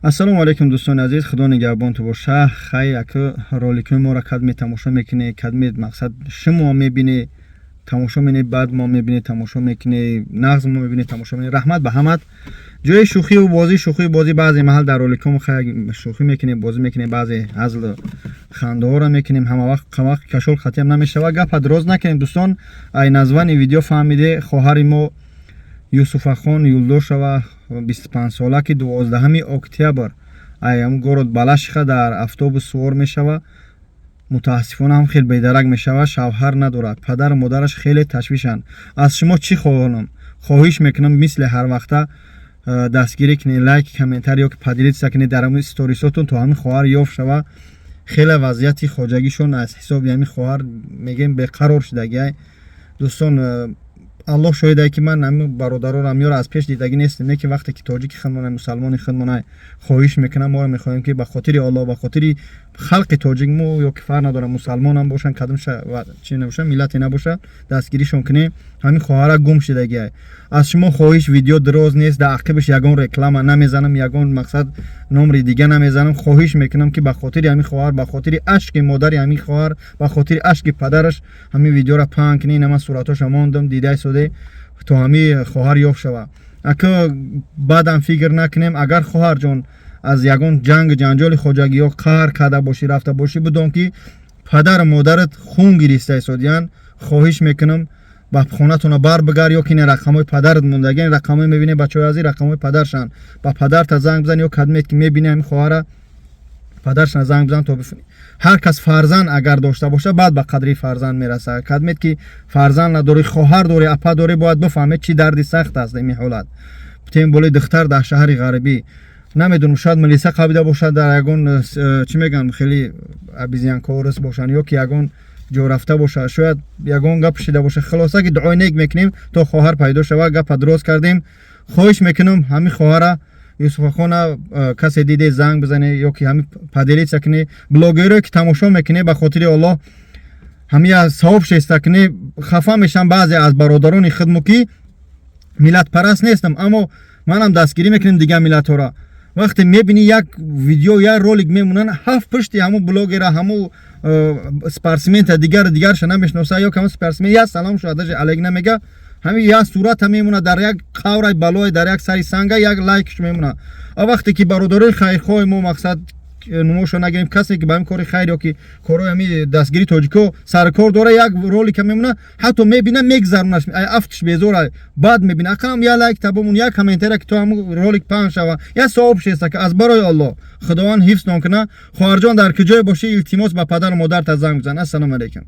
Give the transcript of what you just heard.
Ассалому алайкум, дӯстони азиз, худо нигаҳбонту боша. Хай, ака, роликҳои моро кадме тамошо мекунӣ, кадме, мақсад, шумо мебинӣ, тамошо менӣ, баъд мо мебинӣ, тамошо мекунӣ, нағз мо мебинӣ, тамошо менӣ. Раҳмат ба ҳамат. Ҷои шӯхиву бозӣ, шӯхию бозӣ баъзе маҳал дар роликҳомо, хай, шӯхӣ мекунем, бозӣ мекунем, баъзе ҳазлу хандаҳоро мекунем. Ҳама вақт вақт кашол хатиам намешавад. Гапа дроз накунем, дӯстон. Ай название видео фаҳмиде, хоҳари мо Юсуфахон Юлдошева, 25 сола, ки 12 октябр ай ҳамн город Балашиха дар автобус сувор мешава, мутаассифона ҳам хел бедарак мешава. Шавҳар надорад, падару модараш хеле ташвишанд. Аз шумо чӣ хоҳонам? Хоҳиш мекунам, мисли ҳарвақта дастгирӣ кунед, лайк, комментарий ё ки поделиться кунед дар ҳамин сторисотон, то ҳамин хоҳар ёфт шава. Хеле вазъияти хоҷагишон аз ҳисоби ҳамин хоҳар, мегӯем, беқарор шудагиай. Дӯстон, Аллоҳ шоҳидае, ки ман ҳамин бародаронам ёро аз пеш дидагӣ нестем, не ки вақте ки тоҷики худмона, мусалмони худмона, хоҳиш мекунам, моро мехоҳем, ки ба хотири Аллоҳ, ба хотири халқи тоҷик мо, ё ки фарқ надорам, мусалмонам бошанд, кадом чи набошанд, миллате набошад, дастгиришон кунем. Ҳамин хоҳара гум шудагиай. Аз шумо хоҳиш, видео дроз нест, дар ақибаш ягон реклама намезанам, ягон, мақсад, номри дига намезанам. Хоҳиш мекунам, ки ба хотири ҳамин хоҳар, ба хотири ашки модари ҳамин хоҳар, ба хотири ашки падараш ҳамин видеоро паҳн кунед. Ина ман суратҳоша мондам, дидай соде, то ҳамин хоҳар ёфт шава. Ака, баъдам фикр накунем. Агар, хоҳарҷон, аз ягон ҷангу ҷанҷоли хоҷагиё қаҳр карда бошӣ, рафта бошӣ, бидон, ки падару модарат хун гириста истодиянд. Хоҳиш мекунам, ба хонатона бар бигард, ё ки ин рақамҳои падарат мондаги, ин рақамҳои мебинед, бачаҳои азиз, рақамҳои падаршанд. Ба падарта занг бизан, ё кадмет ки мебини ҳамин хоҳара, падаршана занг бизан, то ҳар кас фарзанд агар дошта боша, баъд ба қадри фарзанд мерасад. Кадмет ки фарзанд надорӣ, хоҳар дорӣ, апа дорӣ, бояд бифаҳмед, чӣ дарди сахт аст ин ҳолат. Тем более духтар дар шаҳри ғарибӣ, намедонам, шояд милиса қабида бошад, дар ягон чӣ мегӯям, хеле обезьянкорис бошанд, ё ки ягон ҷо рафта бошад, шояд ягон гап шида бошад. Хулоса, ки дуои нек мекунем, то хоҳар пайдо шавад. Гапа дроз кардем. Хоҳиш мекунам, ҳамин хоҳара Юсуфахона касе диде, занг бизане, ё ки ҳамин поделиться кунӣ. Блогерое ки тамошо мекунӣ, ба хотири Оллоҳ, ҳамин савоб шеста кунӣ. Хафа мешам баъзе аз бародарони худмо, ки миллатпараст нестам, аммо манам дастгирӣ мекунем дигар миллатҳоро. Вақте мебинӣ, як видео, як ролик мемонанд, ҳафт пушти ҳамун блогера, ҳамун спортсмента, дигару дигарша намешноса, ё ҳамун спортсмен як салом шуд, даже алейк намега, ҳамин як сурата мемонад дар як қаврай балое, дар як сари санга як лайкш мемонад. А вақте ки бародарои хайрхоҳи мо, мақсад, нумошо нагирем, касе ки ба ҳамин кори хайр ё ки корҳои ҳамин дастгирии тоҷико саркор дора, як ролика мемона, ҳатто мебина, мегзаронаш, афтиш безора, баъд мебина. Ақаллам як лайк та бимон, як комментария, ки то ҳамун ролик паҳн шава, як савоб шеста, ки аз барои Аллоҳ Худованд ҳифз куна. Хоҳарҷон, дар куҷое бошӣ, илтимос, ба падару модарта занг бизан. Ассалому алайкум.